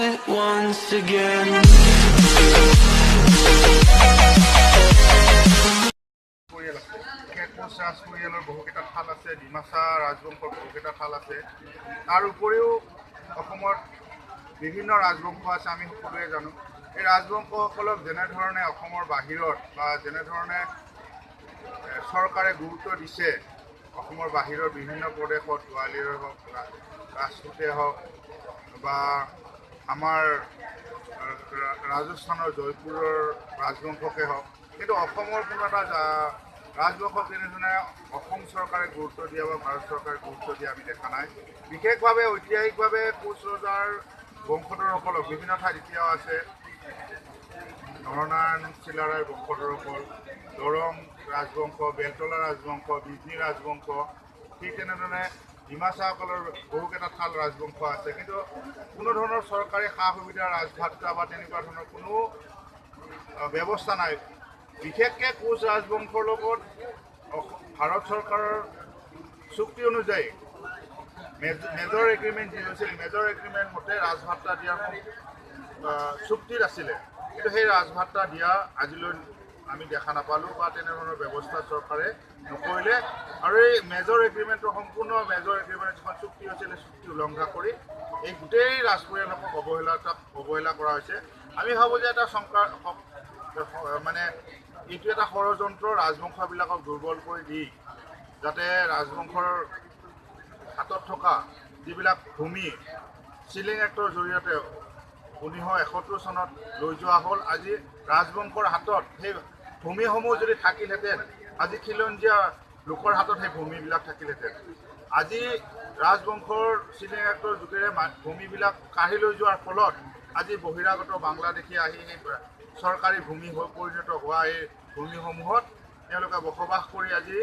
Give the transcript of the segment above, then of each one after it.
Once again. পৰিয়াল আছে, বিশেষ কোচ ৰাজ পৰিয়ালৰ বহুকেইটা ঠাল আছে, ডিমাচা ৰাজবংশৰ বহুকেইটা ঠাল আছে। তাৰ উপৰিও অসমত বিভিন্ন ৰাজবংশ আছে, আমি সকলোৱে জানো। এই ৰাজবংশসকলক যেনেধৰণে অসমৰ বাহিৰত বা যেনেধৰণে চৰকাৰে গুৰুত্ব দিছে, অসমৰ বাহিৰৰ বিভিন্ন প্ৰদেশত, গোৱালিয়ৰে হওক, ৰাজপুতে হওক বা আমাৰ ৰাজস্থানৰ জয়পুৰৰ ৰাজবংশকে হওক, কিন্তু অসমৰ কোনো এটা ৰাজবংশক তেনেধৰণে অসম চৰকাৰে গুৰুত্ব দিয়া বা ভাৰত চৰকাৰে গুৰুত্ব দিয়া আমি দেখা নাই। বিশেষভাৱে ঐতিহাসিকভাৱে কোচ ৰজাৰ বংশধৰসকলক বিভিন্ন ঠাইত এতিয়াও আছে। নৰনাৰায়ণ চিলাৰায়ৰ বংশধৰসকল, দৰং ৰাজবংশ, বেলতলা ৰাজবংশ, বিজনী ৰাজবংশ, ঠিক তেনেধৰণে ডিমাচাসকলৰ বহুকেইটা ঠাল ৰাজবংশ আছে। কিন্তু কোনো ধৰণৰ চৰকাৰী সা সুবিধা, ৰাজভাত্তা বা তেনেকুৱা ধৰণৰ কোনো ব্যৱস্থা নাই। বিশেষকৈ কোচ ৰাজবংশৰ লগত ভাৰত চৰকাৰৰ চুক্তি অনুযায়ী মেজৰ এগ্ৰিমেণ্ট যি হৈছিল, মেজৰ এগ্ৰিমেণ্ট মতে ৰাজভাত্তা দিয়াৰ চুক্তিত আছিলে। কিন্তু সেই ৰাজভাত্তা দিয়া আজিলৈ আমি দেখা নাপালোঁ বা তেনেধৰণৰ ব্যৱস্থা চৰকাৰে নকৰিলে। আৰু এই মেজৰ এগ্ৰিমেণ্টৰ সম্পূৰ্ণ মেজৰ এগ্ৰিমেণ্ট যিখন চুক্তি হৈছিলে, সেই চুক্তি উলংঘা কৰি এই গোটেই ৰাজপৰিয়ালক অৱহেলা কৰা হৈছে। আমি ভাবোঁ যে এটা চৰকাৰ মানে এইটো এটা ষড়যন্ত্ৰ, ৰাজবংশবিলাকক দুৰ্বল কৰি দি যাতে ৰাজবংশৰ হাতত থকা যিবিলাক ভূমি চিলিং এক্টৰ জৰিয়তে 1971 চনত লৈ যোৱা হ'ল, আজি ৰাজবংশৰ হাতত সেই ভূমিসমূহ যদি থাকিলহেঁতেন, আজি খিলঞ্জীয়া লোকৰ হাতত সেই ভূমিবিলাক থাকিলহেঁতেন। আজি ৰাজবংশৰ চিলিং এক্টৰ যোগেৰে ভূমিবিলাক কাঢ়ি লৈ যোৱাৰ ফলত আজি বহিৰাগত বাংলাদেশী আহি সেই চৰকাৰী ভূমি হৈ পৰিণত হোৱা এই ভূমিসমূহত তেওঁলোকে বসবাস কৰি আজি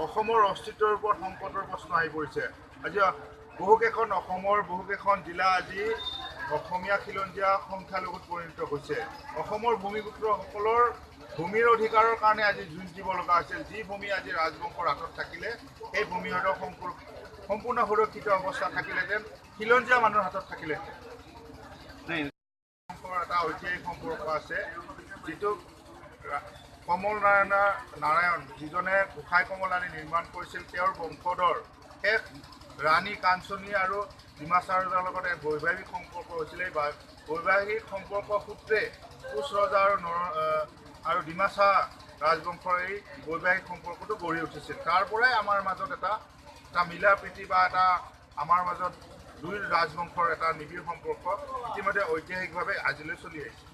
অসমৰ অস্তিত্বৰ ওপৰত সংকটৰ প্ৰশ্ন আহি পৰিছে। আজি বহুকেইখন অসমৰ বহুকেইখন জিলা আজি অসমীয়া খিলঞ্জীয়া সংখ্যালঘুত পৰিণত হৈছে। অসমৰ ভূমিপুত্ৰসকলৰ ভূমিৰ অধিকাৰৰ কাৰণে আজি যুঁজ দিব লগা হৈছিল। যি ভূমি আজি ৰাজবংশৰ হাতত থাকিলে সেই ভূমি হয়তো সম্পূৰ্ণ সুৰক্ষিত অৱস্থা থাকিলেহেঁতেন, খিলঞ্জীয়া মানুহৰ হাতত থাকিলেহেঁতেন। এটা ঐতিহাসিক সম্পৰ্ক আছে, যিটো কমল নাৰায়ণ যিজনে গোসাঁই কমলানি নিৰ্মাণ কৰিছিল, তেওঁৰ বংশধৰ শেষ ৰাণী কাঞ্চনী আৰু ডিমাচা ৰজাৰ লগত এক বৈবাহিক সম্পৰ্ক হৈছিলে। এই বৈবাহিক সম্পৰ্ক সূত্ৰে কোচ ৰজা আৰু নৰ আৰু ডিমাচা ৰাজবংশৰ এই বৈবাহিক সম্পৰ্কটো গঢ়ি উঠিছিল। তাৰ পৰাই আমাৰ মাজত এটা মিলা প্ৰীতি বা এটা আমাৰ মাজত দুই ৰাজবংশৰ এটা নিবিড় সম্পৰ্ক ইতিমধ্যে ঐতিহাসিকভাৱে আজিলৈ চলি আহিছে।